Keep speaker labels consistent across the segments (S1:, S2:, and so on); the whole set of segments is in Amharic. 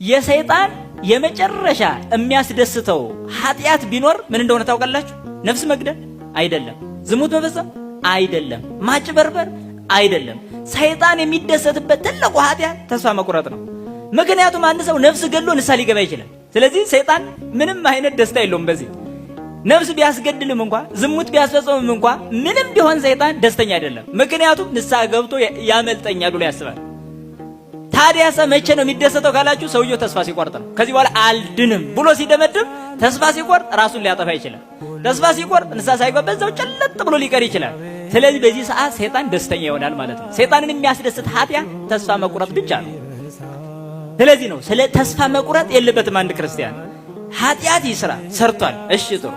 S1: የሰይጣን የመጨረሻ የሚያስደስተው ኃጢአት ቢኖር ምን እንደሆነ ታውቃላችሁ? ነፍስ መግደል አይደለም፣ ዝሙት መፈጸም አይደለም፣ ማጭበርበር አይደለም። ሰይጣን የሚደሰትበት ትልቁ ኃጢአት ተስፋ መቁረጥ ነው። ምክንያቱም አንድ ሰው ነፍስ ገድሎ ንስሐ ሊገባ ይችላል። ስለዚህ ሰይጣን ምንም አይነት ደስታ የለውም በዚህ ነፍስ ቢያስገድልም እንኳ ዝሙት ቢያስፈጽምም እንኳ ምንም ቢሆን ሰይጣን ደስተኛ አይደለም። ምክንያቱም ንስሐ ገብቶ ያመልጠኛል ብሎ ያስባል። ታዲያሰ መቼ ነው የሚደሰተው ካላችሁ፣ ሰውየው ተስፋ ሲቆርጥ ነው። ከዚህ በኋላ አልድንም ብሎ ሲደመድም ተስፋ ሲቆርጥ ራሱን ሊያጠፋ ይችላል። ተስፋ ሲቆርጥ ንስሐ ሳይገባ በዛው ጨለጥ ብሎ ሊቀር ይችላል። ስለዚህ በዚህ ሰዓት ሰይጣን ደስተኛ ይሆናል ማለት ነው። ሰይጣንን የሚያስደስት ኃጢአት ተስፋ መቁረጥ ብቻ ነው። ስለዚህ ነው ስለ ተስፋ መቁረጥ የለበትም አንድ ክርስቲያን። ኃጢአት ይስራ፣ ሰርቷል፣ እሺ ጥሩ።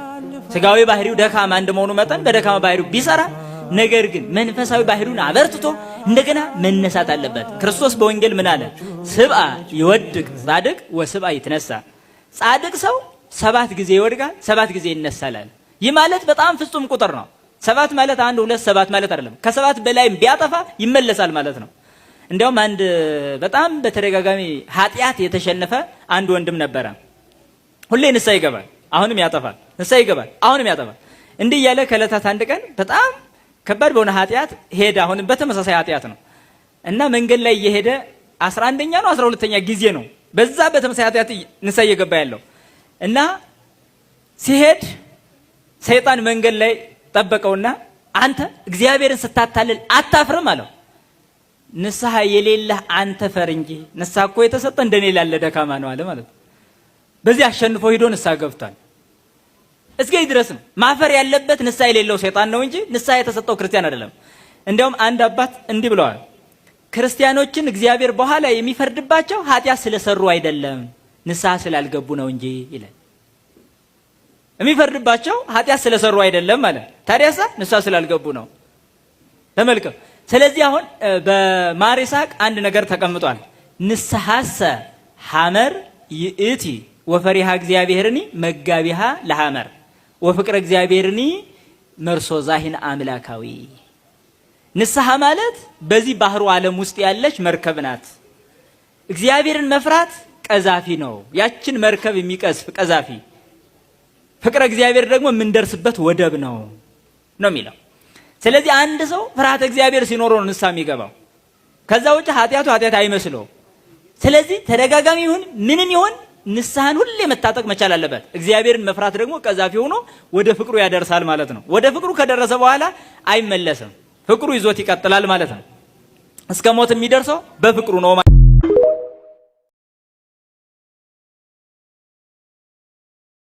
S1: ስጋዊ ባህሪው ደካማ እንደመሆኑ መጠን በደካማ ባህሪው ቢሰራ ነገር ግን መንፈሳዊ ባህሪውን አበርትቶ እንደገና መነሳት አለበት። ክርስቶስ በወንጌል ምን አለ? ስብአ ይወድቅ ጻድቅ ወስብአ ይትነሳ። ጻድቅ ሰው 7 ጊዜ ይወድቃል፣ 7 ጊዜ ይነሳል። ይህ ማለት በጣም ፍጹም ቁጥር ነው። 7 ማለት 1 2 7 ማለት አይደለም። ከ7 በላይም ቢያጠፋ ይመለሳል ማለት ነው። እንዲያውም አንድ በጣም በተደጋጋሚ ኃጢአት የተሸነፈ አንድ ወንድም ነበረ። ሁሌ ንስሐ ይገባል፣ አሁንም ያጠፋል፣ ንስሐ ይገባል፣ አሁንም ያጠፋል። እንዲህ እያለ ከዕለታት አንድ ቀን በጣም ከባድ በሆነ ኃጢአት ሄደ። አሁንም በተመሳሳይ ኃጢአት ነው እና መንገድ ላይ እየሄደ 11ኛ ነው 12ኛ ጊዜ ነው በዛ በተመሳሳይ ኃጢአት ንስሐ እየገባ ያለው እና ሲሄድ ሰይጣን መንገድ ላይ ጠበቀውና አንተ እግዚአብሔርን ስታታልል አታፍርም አለው። ንስሐ የሌለህ አንተ ፈር እንጂ ንስሐ እኮ የተሰጠ እንደኔ ላለ ደካማ ነው አለ ማለት ነው። በዚህ አሸንፎ ሂዶ ንስሐ ገብቷል። እስከዚህ ድረስ ነው ማፈር ያለበት ንስሐ የሌለው ሰይጣን ነው እንጂ ንስሐ የተሰጠው ክርስቲያን አይደለም። እንዲያውም አንድ አባት እንዲህ ብለዋል፣ ክርስቲያኖችን እግዚአብሔር በኋላ የሚፈርድባቸው ኃጢአት ስለሰሩ አይደለም ንስሐ ስላልገቡ ነው እንጂ ይላል። የሚፈርድባቸው ኃጢአት ስለሰሩ አይደለም ማለት ታዲያሳ ንስሐ ስላልገቡ ነው። ተመልከቱ። ስለዚህ አሁን በማር ይስሐቅ አንድ ነገር ተቀምጧል። ንስሐሰ ሐመር ይእቲ ወፈሪሃ እግዚአብሔርኒ መጋቢሃ ለሐመር ወፍቅረ እግዚአብሔርኒ መርሶ ዛሂን አምላካዊ። ንስሐ ማለት በዚህ ባህሩ ዓለም ውስጥ ያለች መርከብ ናት። እግዚአብሔርን መፍራት ቀዛፊ ነው፣ ያችን መርከብ የሚቀዝፍ ቀዛፊ። ፍቅረ እግዚአብሔር ደግሞ የምንደርስበት ወደብ ነው ነው የሚለው። ስለዚህ አንድ ሰው ፍርሃተ እግዚአብሔር ሲኖረው ነው ንስሐ የሚገባው። ከዛ ውጭ ኃጢአቱ ኃጢአት አይመስለው። ስለዚህ ተደጋጋሚ ይሁን ምንም ይሁን ንስሐን ሁሌ መታጠቅ መቻል አለበት። እግዚአብሔርን መፍራት ደግሞ ቀዛፊ ሆኖ ወደ ፍቅሩ ያደርሳል ማለት ነው። ወደ ፍቅሩ ከደረሰ በኋላ አይመለስም። ፍቅሩ ይዞት ይቀጥላል ማለት ነው። እስከ ሞት የሚደርሰው በፍቅሩ ነው።